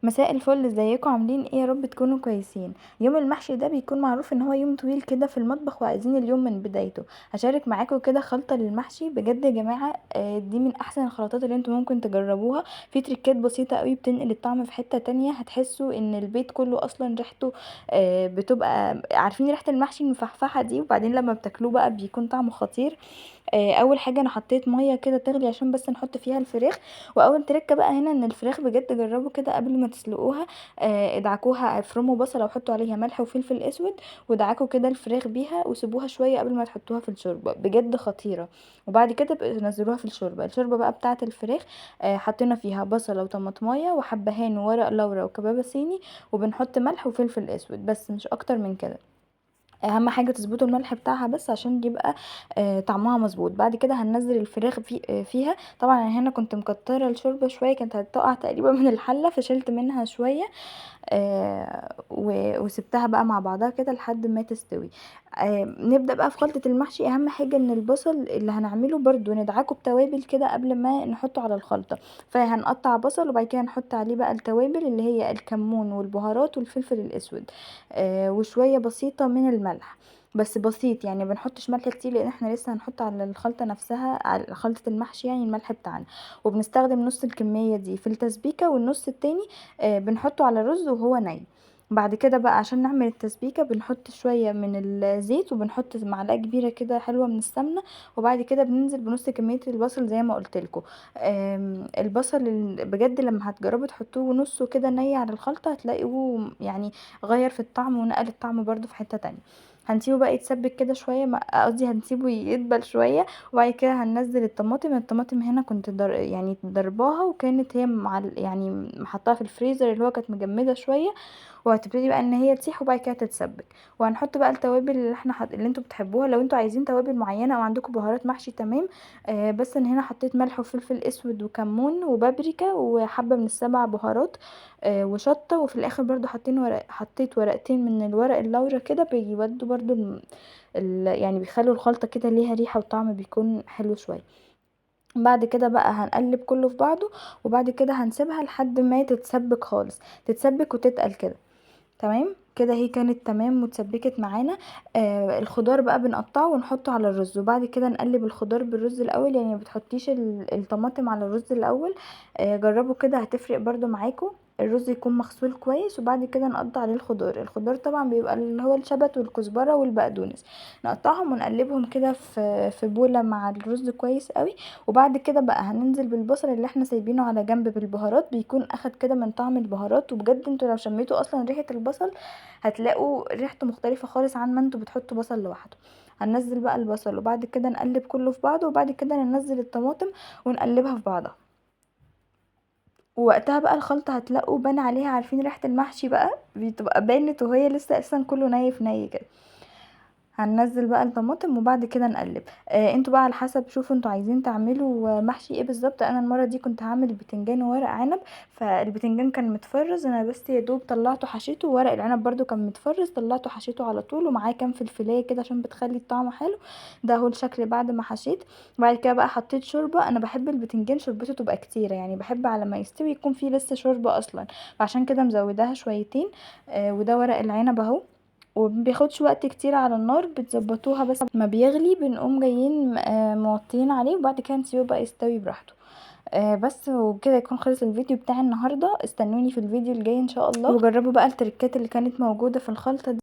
مساء الفل، ازيكم؟ عاملين ايه؟ يا رب تكونوا كويسين. يوم المحشي ده بيكون معروف ان هو يوم طويل كده في المطبخ، وعايزين اليوم من بدايته. هشارك معاكم كده خلطة للمحشي بجد يا جماعة. دي من احسن الخلطات اللي انتم ممكن تجربوها. في تريكات بسيطة قوي بتنقل الطعم في حتة تانية. هتحسوا ان البيت كله اصلا ريحته، بتبقى عارفين ريحة المحشي المفحفحة دي، وبعدين لما بتاكلوه بقى بيكون طعمه خطير. اول حاجة انا حطيت مية كده تغلي عشان بس نحط فيها الفراخ. واول تركه بقى هنا ان الفراخ بجد جربوا كده قبل ما تسلقوها، ادعكوها، افرموا بصله وحطوا عليها ملح وفلفل اسود، وادعكوا كده الفراخ بيها وسيبوها شوية قبل ما تحطوها في الشوربة، بجد خطيرة. وبعد كده بقوا نزلوها في الشوربة. الشوربة بقى بتاعه الفراخ، حطينا فيها بصله وطماطمايه وحبهان وورق لورا وكبابه صيني، وبنحط ملح وفلفل اسود بس، مش اكتر من كده. اهم حاجة تظبطوا الملح بتاعها بس عشان يبقى طعمها مظبوط. بعد كده هننزل الفراخ فيها. طبعا انا هنا كنت مكتره الشوربة شوية، كانت هتقع تقريبا من الحلة، فشلت منها شوية، وسبتها بقى مع بعضها كده لحد ما تستوي. نبدا بقى في خلطه المحشي. اهم حاجة ان البصل اللي هنعمله برده ندعكه بتوابل كده قبل ما نحطه على الخلطة. فهنقطع بصل وبعد كده نحط عليه بقى التوابل اللي هي الكمون والبهارات والفلفل الاسود، وشوية بسيطة من الملح، بس بسيط يعني ما بنحطش ملح كتير لان احنا لسه هنحط على الخلطة نفسها، على خلطه المحشي يعني الملح بتاعنا. وبنستخدم نص الكمية دي في التسبيكه، والنص التاني، بنحطه على الرز وهو ني. بعد كده بقى عشان نعمل التسبيكه بنحط شوية من الزيت، وبنحط معلقه كبيرة كده حلوة من السمنة، وبعد كده بننزل بنص كمية البصل زي ما قلت لكم. البصل بجد لما هتجربوا تحطوه نصه كده ني على الخلطة هتلاقوه غير في الطعم ونقل الطعم برده في حتة تانية. هنسيبه بقى يتسبك كده شوية، قصدي هنسيبه يدبل شوية، وبعد كده هننزل الطماطم. الطماطم هنا كنت ضرباها، وكانت هي محطاها في الفريزر اللي هو كانت مجمده شوية، وهتبتدي بقى ان هي تسيح وبعد كده تتسبك. وهنحط بقى التوابل اللي انتوا بتحبوها. لو انتوا عايزين توابل معينة او عندكم بهارات محشي تمام. بس انا هنا حطيت ملح وفلفل اسود وكمون وبابريكا وحبه من السبع بهارات، وشطه، وفي الاخر برضو حطيت ورقتين من الورق اللورا كده، بيودوا برضو يعني بيخلوا الخلطة كده ليها ريحه وطعم بيكون حلو شوية. بعد كده بقى هنقلب كله في بعضه، وبعد كده هنسيبها لحد ما تتسبك خالص، تتسبك وتتقل كده تمام كده. هي كانت تمام وتسبكت معانا. الخضار بقى بنقطعه ونحطه على الرز، وبعد كده نقلب الخضار بالرز الاول، يعني ما بتحطيش الطماطم على الرز الاول. جربوا كده هتفرق برضو معاكم. الرز يكون مغسول كويس، وبعد كده نقطع عليه الخضار. الخضار طبعا بيبقى اللي هو الشبت والكزبره والبقدونس، نقطعهم ونقلبهم كده في بوله مع الرز كويس قوي. وبعد كده بقى هننزل بالبصل اللي احنا سايبينه على جنب بالبهارات، بيكون اخد كده من طعم البهارات. وبجد انتوا لو شميتوا اصلا ريحه البصل هتلاقوا ريحته مختلفة خالص عن ما انتوا بتحطوا بصل لوحده. هننزل بقى البصل، وبعد كده نقلب كله في بعضه، وبعد كده ننزل الطماطم ونقلبها في بعضها. ووقتها بقى الخلطة هتلاقوا بان عليها، عارفين ريحة المحشي بقى بتبقى بانت وهي لسه اصلا كله ني في ني كده. هننزل بقى الطماطم وبعد كده نقلب. انتوا بقى على حسب شوفوا انتوا عايزين تعملوا محشي ايه بالظبط. انا المرة دي كنت هعمل بتنجان وورق عنب، فالبتنجان كان متفرز، انا بس يا دوب طلعته حشيته، وورق العنب برده كان متفرز طلعته حشيته على طول، ومعاه كام فلفلايه كده عشان بتخلي الطعم حلو. ده هو الشكل بعد ما حشيت. بعد كده بقى حطيت شوربة. انا بحب البتنجان شوربته تبقى كتيرة، يعني بحب على ما يستوي يكون فيه لسه شوربة اصلا، فعشان كده مزوداها شويتين. وده ورق العنب اهو، ومبياخدش وقت كتير على النار، بتظبطوها بس ما بيغلي بنقوم جايين، موطيين عليه، وبعد كده نسيبه بقى يستوي براحته. بس وكده يكون خلص الفيديو بتاع النهارده. استنوني في الفيديو الجاي ان شاء الله، وجربوا بقى التريكات اللي كانت موجودة في الخلطة دي.